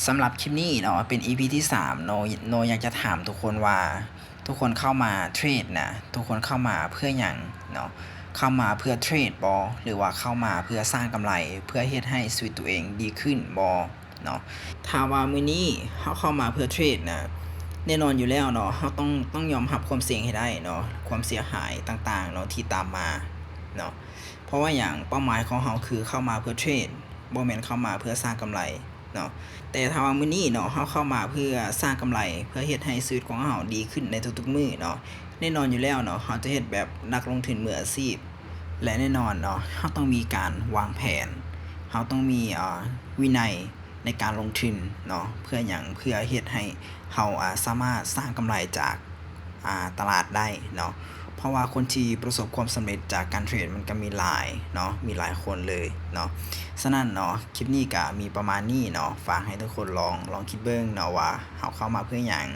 ສຳລັບຄລິບນີ້ເນາະ ເປັນອີພີທີສາມເນາະ ໂນຢາກຈະຖາມທຸກຄົນວ່າ ທຸກຄົນເຂົ້າມາເທຣດນະ ທຸກຄົນເຂົ້າມາເພື່ອຫຍັງເນາະ? ເຂົ້າມາເພື່ອເທຣດບໍ່ ຫຼືວ່າເຂົ້າມາເພື່ອສ້າງກຳໄລ ເພື່ອເຮັດໃຫ້ຊີວິດຕົວເອງດີຂຶ້ນບໍ່ເນາະ? ຖ້າວ່າມື້ນີ້ເຮົາເຂົ້າມາເພື່ອເທຣດນະ ແນ່ນອນຢູ່ແລ້ວເນາະ ເຮົາຕ້ອງ ຕ້ອງຍອມຮັບຄວາມສ່ຽງໃຫ້ໄດ້ເນາະ ຄວາມເສຍຫາຍຕ່າງໆເນາະ ທີ່ຕາມມາເນາະ. ເພາະວ່າຫຍັງ? ເປົ້າໝາຍຂອງເຮົາຄືເຂົ້າມາເພື່ອເທຣດ ບໍ່ແມ່ນເຂົ້າມາເພື່ອສ້າງກຳໄລເນາະ. ແຕ່ຖ້າວ່າມື້ນີ້ເນາະ ເຮົາເຂົ້າມາເພື່ອສ້າງກຳໄລ ເພື່ອເຮັດໃຫ້ຊີວິດຂອງເຮົາດີຂຶ້ນໃນທຸກໆມື້ເນາະ ແນ່ນອນຢູ່ແລ້ວເນາະ ເຮົາຈະເຮັດແບບນັກລົງທຶນມືອາຊີບ ແລະ ແນ່ນອນເນາະ ເຮົາຕ້ອງມີການວາງແຜນ ເຮົາຕ້ອງມີ ເອີ ວິໄນໃນການລົງທຶນເນາະ. ເພື່ອຫຍັງ? ເພື່ອເຮັດໃຫ້ເຮົາ ອາ ສາມາດສ້າງກຳໄລຈາກ ອາ ຕະຫຼາດໄດ້ເນາະ ເພາະວ່າຄົນທີ່ປະສົບຄວາມສຳເລັດຈາກການເທຣດມັນກໍມີຫຼາຍເນາະ ມີຫຼາຍຄົນເລີຍເນາະ. ສະນັ້ນເນາະ ຄລິບນີ້ກໍມີປະມານນີ້ເນາະ ຝາກໃຫ້ທຸກຄົນລອງ ລອງຄິດເບິ່ງເນາະວ່າເຮົາເຂົ້າມາເພື່ອຫຍັງ.